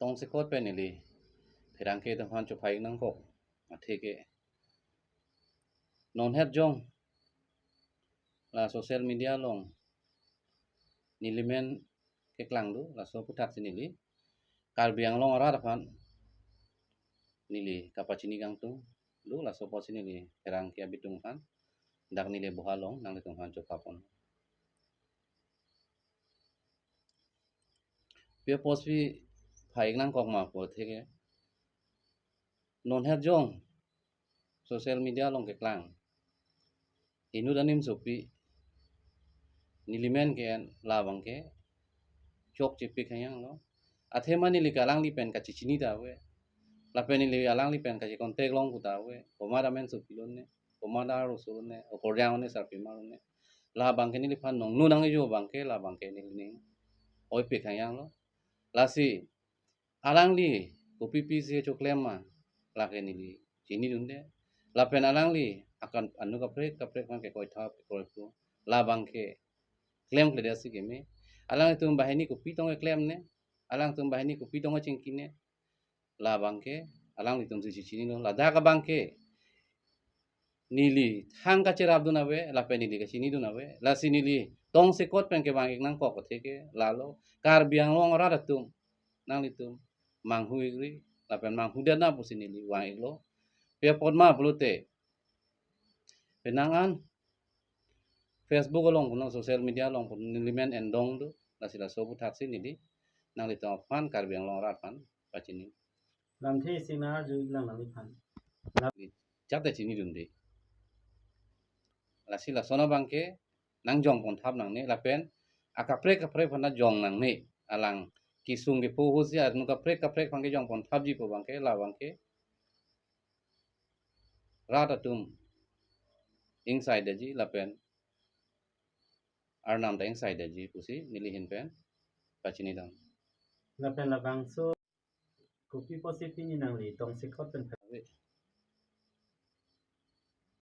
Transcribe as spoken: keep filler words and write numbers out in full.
tongsekot pen neli pherangke atum aphan chophai nangkok athe ke, non het jong la social media along nelimen keklang do, laso aputhaksi neli Karbi Anglong arat aphan neli kapachini kangtung do, laso apotsi neli pherangke abitung aphan dak neli boha along nanglitum aphan chopha pon. Pi apotsi phai nangkok ma pu athe ke, non het jong social media along keklang inut animsopi nelimen ke-en labang ke chokche pik hangyang lo. Athema neli ke alangli pen kachechini ta ave, lapen neli alangli pen kache contact long pu ta ave, komat amensopi lo ne, komat aro so lo ne, okorjang ne, sarpimar lo ne, labang ke neliphan nongnu nangjo abang ke, labang ke neli ning oi pik hangyang lo. Lasi alangli kopi pisi choklem ma, lake neli chinidunde. Lapen alangli akan anu kaprek kaprek aphan ke koithap kroipu, labang ke klemkledet si keme. Alangtum banghini kopi tong keklem ne, alangtum banghini kopi tong kachingki ne, labang ke alanglitumsi chechinilo. Ladak abang ke neli thang kacherapdun ave, lapen neli kachinidun ave. Lasi neli tongsekot pen kevang-ik nangkok athe ke lalo, Karbi Anglong arat atum nanglitum manghu-ikri lapen manghudet nang pusi neli vang-iklo. Pi apot ma pulote, penang an Facebook along punon, social media along punon, nelimen endong do, lasi laso aputhaksi neli nanglitum aphan, Karbi Anglong arat aphan pachini. Lamthe isi nang arju-iklang nangliphan. Chate chinidunde. Lasi lason abang ke nangjong ponthap nangne, lapen akaprek kaprek aphan jong nangne. Alang kesung kepo ahutsi anu kaprek kaprek aphan kejong ponthapji pu abang ke, labang ke rat atum ingsaidetji lapen Arnam ta ingsaidetji pusi neli ahin pen pachinidam. Lapen labangso kopi apotsi pini nangli tongsekot pen pha-